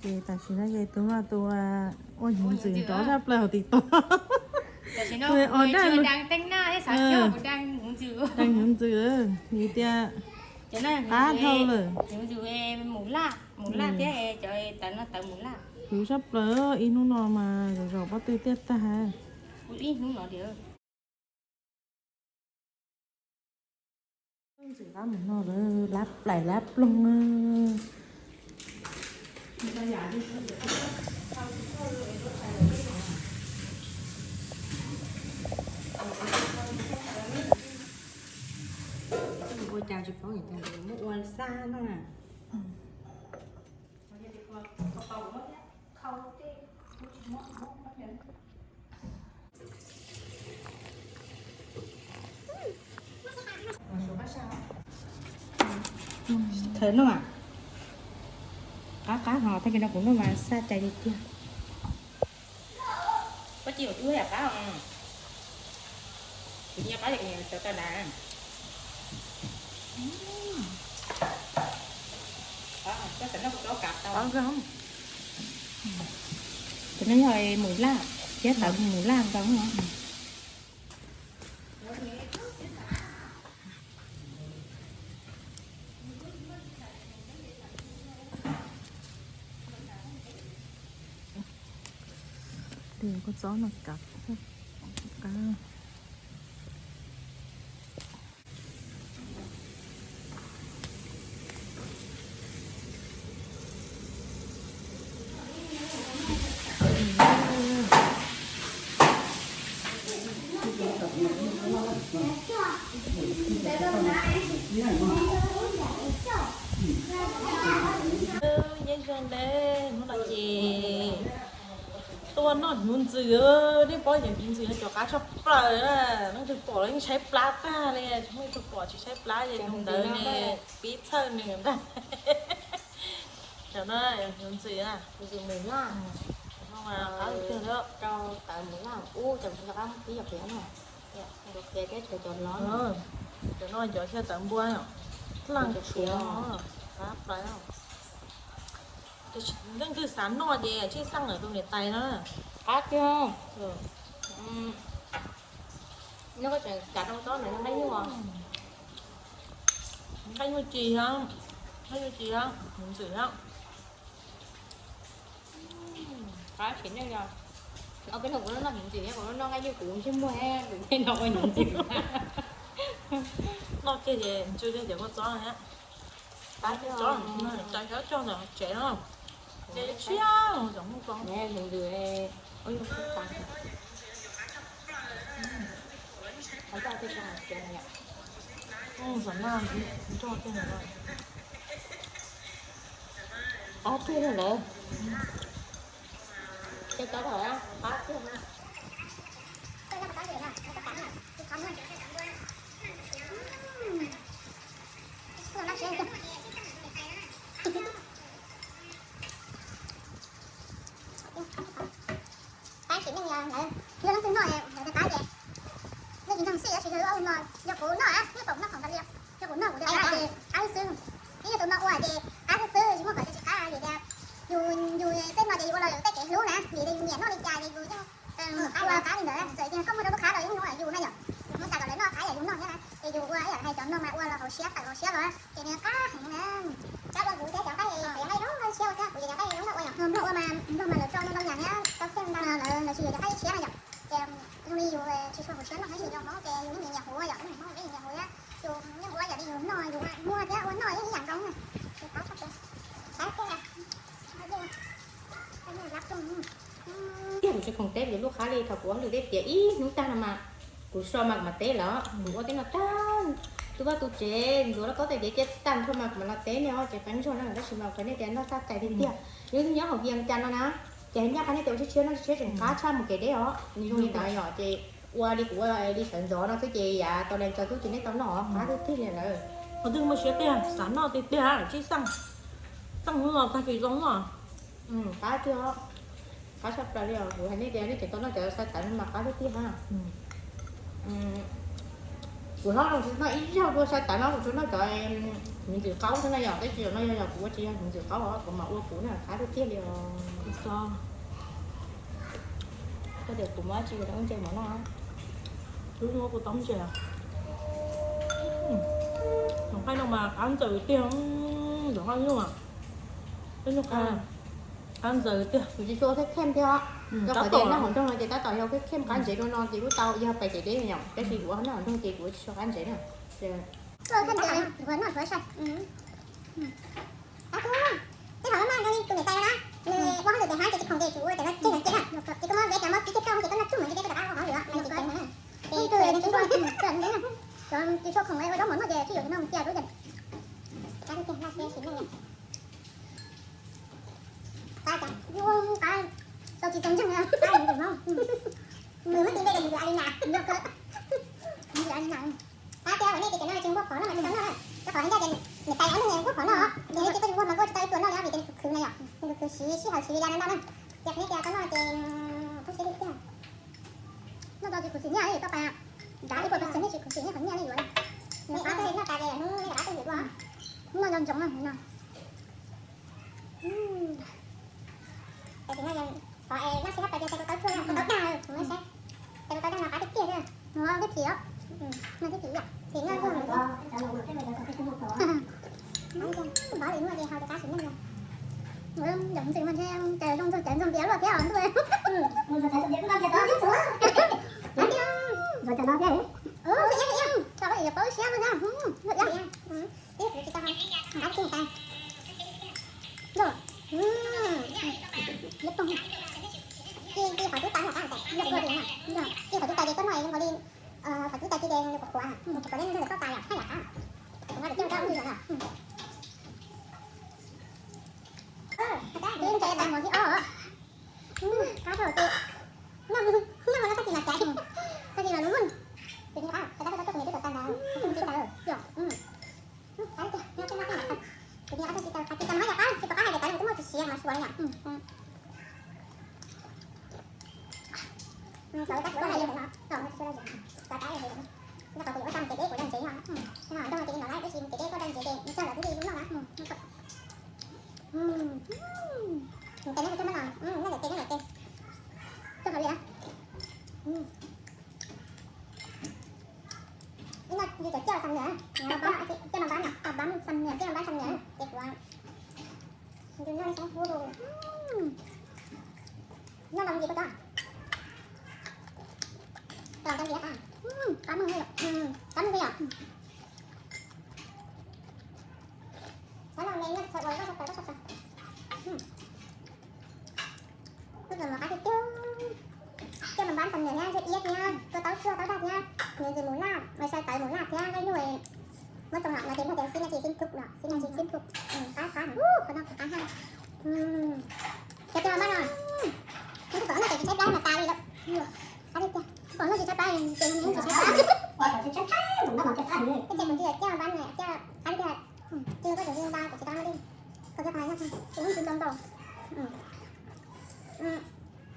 Ces tam sim no ces tus no tus ua hnyuv ntxwm nrov tshaj plaws hauv TikTok. Tus ua daj, daj hnyuv ntxwm, vim tias qab dhau lawm. Huv tshaj plaws, ib hnub no mas zom zaws pob tw tiaj tag. Ntxim qab mus no lawm, lab plaim lab ploog. Ua cas tsis paub, muab ua xab no na. Thawm no, qab qab ho tag kis no kuv noj mas xaj cai li tiag. Koj cia ua tub yam qab os. Kuv cia qab yam cov tag dav. Koj xav noj kuv rau kav tau. Tus no yog mus laj thiab, tawv mus laj nkaus. Koj txob no kav. Nyob zoo nawb, hnub no ces tuaj noj hnyuv ntxwm. Nej paub yog hnyuv ntxwm yog cov qab tshaj plaws na, leej twg pom los yeej tshaib plab tag li, tsis muaj ib tug pom tsis tshaib plab li. Tus ntawd ne, pib txhawj nws ntag. Cov no hnyuv ntxwm, ntxwm mus laj, rau tawv mus laj ub, cov qab pib yog qhiav no, qhiav thiab cov no, cov no cov thiaj tawv npua, dlaaj tshuav, qab plaws. Leej twg xav noj ces tsij xaj ntawm tus niam tais no. Qab tiag. Noj koj tseem kav rau txob ntawm nqaij nyuj. Nqaij nyuj ci, nqaij nyuj ci, hnyuv ntxwm. Qab tshim neej yog, ob peb hnub kuv noj hnyuv ntxwm thiab kuv noj nqaij nyuj kuv ntsej muag, kuv thiaj noj ua hnyuv ntxwm. Noj kiag ces ntsw kiag cov kua txob thiab. Qab tsob cog ntawm tsev no, ces tshiab cov muj ko. Xam naj nrog tej no, qab tiag lawm. Tej tsob qab tiag. Qab tsis neej yog lawv yog leej twg noj lawv tias qab ces nej tsis ntseeg xwb, tab sis yog ua no, yog kuv noj, nej pom kuv noj khoom tas li, yog kuv noj kuv tias qab xwb xwb. Ib yog tus no ua ces qab xwb xwb, tsis muaj qhov tias tsis qab vim tias yus, yus tej no ces yus ua los yus tej kev hlub na, vim yus nyiam noj li cas ces yus yeej ua qab li ntawd. Txawm tias koj muaj rau lub qab los yeej ua yus na yom, yus muab xa kom lawv noj qab yam yus noj thiab na, ces yus ua ib yam hais cov no mas ua los hauv siab tawm hauv siab los ces nws qab heev na. Cov ua kuv thiab cov nqaij, cov nqaij lub nqaij tshiab ua thiab kuv cov nqaij lub nqaij ua yom, nplog ua mas, nplog mas lawv tso ntau ntau yam thiab tau kheej ntau, lawv tsis yog cov nqaij tshiab na yom. Ces zoo li yus tsis tshua huv siab noj tab sis yus Hmoob ces yus yeej nyiam nyiam huv yom, yus Hmoob yeej nyiam huv thiab. Yus yeej ua yam li yus noj, yus muag thiab ua noj yeej ib yam nkaus na. Ces qab tshaj plaws. Qab tiag. Tiag, kuv tsis khoom teb lub qab li, thaum kuv ua hauj lwm teb tiav ib hnub tag no mas kuv so mas kuv mam teb lawm, kuv ua teb no tag, tu vaj tu tsev ntxuav laj kob tej kev cia tag nrho mas kuv mam los teb nej os, ces qee zaug na tab sis mas qhia nej tias noj xaj cai tiag tiag. Yus nyob hauv Vias cas no na, ces hais ncaj qha nej tias ua tshiab tshiab noj tshiab tseem qab tshaj mus kev deb os, nws zoo li ntawd yom, ces ua li kuv ua li sawv ntxov no xwb ces yav tau nees tsaws tub ces nej tau noj os, qab tiag tiag li lawm. Qhov twg muaj siab tiag xav noj tiag tiag tsij xaj, xaj hnub no tag kis zoo noj. Qab tiag, qab tshaj plaws li os, kuv hais nej tias nej tseem tau noj cov xaj tawv no mas qab tiag tiag na. Kuv hlob tsis noj ib zaug dua, sab tas no kuv tsuas noj cov hnyuv ntxwm qaub xwb na yom, tab sis no yog yog kuv ua tsis yog hnyuv ntxwm qaub os, kuv mam ua puv na, qab tiag tiag li os. Koj tias kuv muab tsis ua ntses mov noj, lub hnub kuv tau ntses. Tus nqaij no mas qab ntxaws tiag, tus nqaij nyuj, qab ntxaws tiag. Kuv tsis tshua khem khem thiab, rau qhov tias noj hauv nroog no ces tab tom yog khem khem qab ntses dua no ces kuj tau yog pais kev deb yom, tab sis kuv noj hauv nroog ces kuv tsis tshua qab ntses na. Tej thaum mas tus niam tais no na, nws ua hauj lwm pem hav ces tsis khoom ces kuv ua cov no tseg no cia na, ces koj muab vev cov mov kib kiag rau ces koj noj tsuj mas ntshe koj rov qab ua hauj lwm na, ces tsis khoom ces tsis tshua khoom ua zaub mov noj ces tsuas yuav no mus cia lub ces. Qab tiag tiag, noj siab sim neej. Qab cas yuav qab, tau tsis tau ntseeg na, qab mus tus hmoob. Nws muab ti npe tias nws tus Alina, nws tus Alina. Qab tiag, ua nej tias cov no tsis nquag phom noj mas tsis tau noj na, rau qhov hais ncaj tias niam tais ob leeg nquag phom noj, ces nej tsis nquag mas kuj tsis tau ib tug noj li vim tias nws khwv khwv na yom, nws khwv khwv siv sij hawm siv li la no ntau na. Ces nej tias tau noj ces khuv xim li tiag. Noj tau tsis khuv xim nyiaj li, tau pas nrad ib puas percent nej tsis khuv xim nyiaj qhov nyiaj nej yuav na. Nws qab tiag, noj tas ces hnub nej rov qab tuaj yuav dua. Noj nco ntsoov na no. Tab sis no, qhov es noj sib hab pais ces tais kuv tau tshuaj, kuv tau dag, kuv muab saib. Tais kuv tau dag no qab tiag tiag xwb. No thiab phim os. No thiab phim yom, phim noj luag mas. Kuv pom lwm muaj ces hau rau qab sim neej no. Yom, ntxim mas ntshe tais zoo ntsug caiv ntsug npias luaj thiab os ntuj. Tso peb yuav paub siab luaj thiab. Luaj iab. Ib pliag tsis tau, qab tsis tau. Ci ci qhov tub tais no qab tais, ci qhov tub tais ces koj noj zoo nkaus li, qhov tub tais ci ces nws qhuav qhuav, qhuav li nws koj tais yom, haj yam qab. Qhov no ces coj rau ub li no na. Twb ntse tais mos thib ob. Qab thaum twg noj, noj no tag kis mas caiv, tag kis mas lub muag. Tus ni qab, tais tab tuaj tus niam twb tuaj tag ntawd, tus ni qab tsis tau, tais tab tuaj tsis tau, qab tsis tau mas yog qab, tsis pom qab hais tias tais twb muaj tsis siav mas suav yom. Tau tab kuv hais li no, tau tab kuv yuav ua tau mus kev deb kuv dag ntsev no, no ces no lawm tab sis mus kev deb koj dag ntsev ces nws txog lawm twb li lub noj na. Tes no tes no, no tes no tes, txog hauv li. Ib no yus cov coj xam niam, coj no npab, coj no npab xam niam, coj no npab xam niam ces kuv yus noj saib hub, noj los ntsis koj tso, los ntsis qab, qab mog, qab mog yom. Sawv daws me nyob sawv ua koj sawv tawm koj sawv tawm. Koj txawm mus qab tiag tiag, coj mus npab xam niam thiab, ntshe iab thiab, koj taub tshuaj taub dag thiab, nws ntxim mus laj, mas sai tawv mus laj thiab, nqaij nyuj muab tso no ces muaj tias xib na tsis xib thub no, xib na tsis xib thub, qab qab, qhov no qab haj. Cov coj npab no, nws txawm noj ces tsis tshaib plab mas tas li lawm. Qab tiag tiag, pom noj tsis tshaib plab ces nws tsis tshaib plab. Ces kuv ntsia coj npab no, coj qab tiag. Ces koj tus ntsis ntau kuv tsis tau noj li. Kuv ntsis ntau ntau.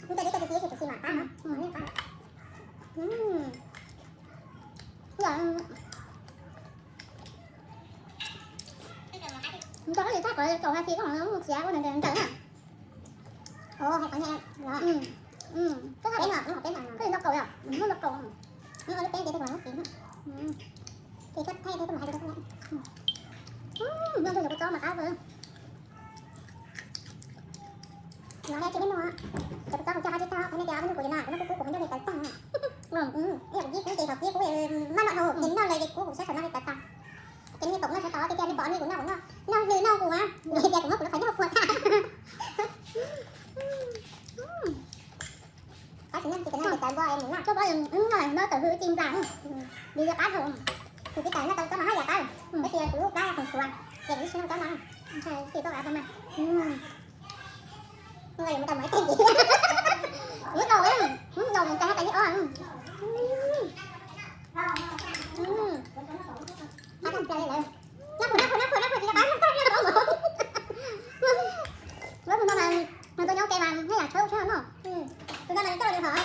Ntawm li koj tus txiv kuv tsis mam qab no. Nco ib txoj qhov kaum ha xi koj mus txiav ua ntawd ntawd na. Ua hais qhov nyiam los, koj peb no, koj ntau kaum yom, muaj ntau kaum. Lub peb ces tej kuv muab kiv, ces koj thaij koj mam hais rau koj. Nyob nrog cov kua txob mas qab. Los ne tsis muaj, cov kua txob kuv coj qab tsis tag, qhov nej tias ua nrog kuv ces no, kuv noj kub kub kuv nyob li tawv tag. Ib yam kuv kib kub ces thaum kib kub maj mam dhau ces noj lawm ces kub kuv sab saum no li tawv tag. Ces nej pom noj sawv tod tiag tiag, nej pom nej kuv noj kuv noj, noj lwm noj kuv, tias kuv muab kuv lub qhov ncauj puas tag. Qab tsis noj ces tawv npua es mus noj. Koj pom noj tawm hws ci nplas, vim yog qab thaum, kuv tsis tawm noj tau txob mas haj yam qab, tab sis kuv lub plab khoom suav, ces kuv tsis noj txob no. Ntshai tsis tau qab tau mas. Muab tau mas teg, muab tau, muab tau mus tag tas li os. Qab tag plaws li lawm. Nab phuam nab phuam nab phuam nab phuam tsis yog qab, nab phuam nab phuam. Muab tau no mas, mas tau nyob ke mas nyob yam tshawb tshawb no. Tus ntawd mas coj los hov,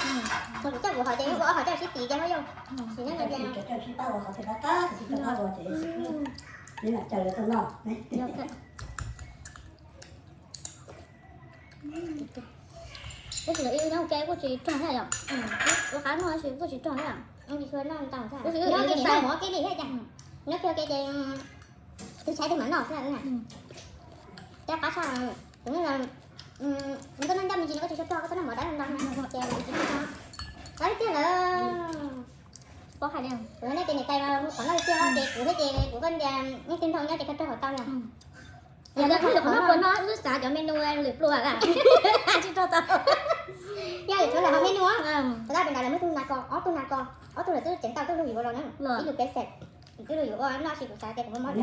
kuv coj kuv hov ces ua hov coj sib tis ces hov yog. Sim neej no ces sib pab ua hov ces pab pab, sib pab ua ces nim lam caw lawv tuaj noj. Tab sis lawv ib nyob ua ke kuj tsis rog thiab yom. Ua qab noj tab sis kuj tsis rog thiab. Tab sis nyob ua ke ces nyob ua ke ces tus tshaib tus mam noj xwb. Cov qab tshaj, tus no nws tuaj noj ncaj me ntsis nws kuj tsis tshua rog, koj tuaj noj mov dab ntau ces tsis tshua rog. Qab tiag lawm. Kuv nej ces niam tais mas qhov noj tiag ces kuv thiab ces kuv koj tias nej twg nrog nyob ces koj rog hov tau yom. Yog lawv qhov noj puas noj wb xav cov menu lwm pluag tsis rog tau. Yog lwm pluag lawm hov menu, tau pes nrad lawv muab tug nas kos, ob tug nas kos, ob tug lawv twb ceev tau tuaj lug yuav los na. Ib lub peb xees, twb lug yuav ua noj sis kuv xav tias kuv muab mob.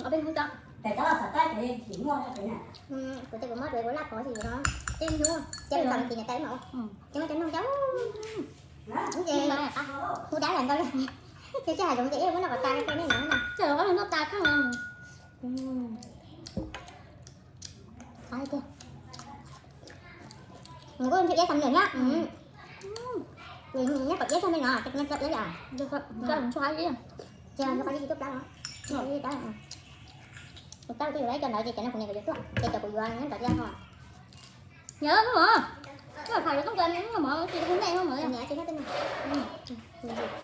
Ob peb hnub tso. Kuv tias kuv mob tsuav kuv laj kos sis yuav no, tej hnub ces kuv tau tis niam tais mas ces muab cov noog cov ces hu dab lawm ntau li. Ces tsis hais zoov ces ib muab noj kom tas rau nej no. Ces los ob hnub tas kheej. Nws kuj ntshe iab xam nws na. Nyob kom iab tag me no ces nws tau iab li. Ces nws qhov li tsis tuaj plab no. Tab twb yuav ib co ntawd ces cov no kuv niam kuv yuav tuaj ces cov kuv yuav nyob ntawd tiag ho. Yog mov, mov pham yuav tuaj mov tsis hu nej mov.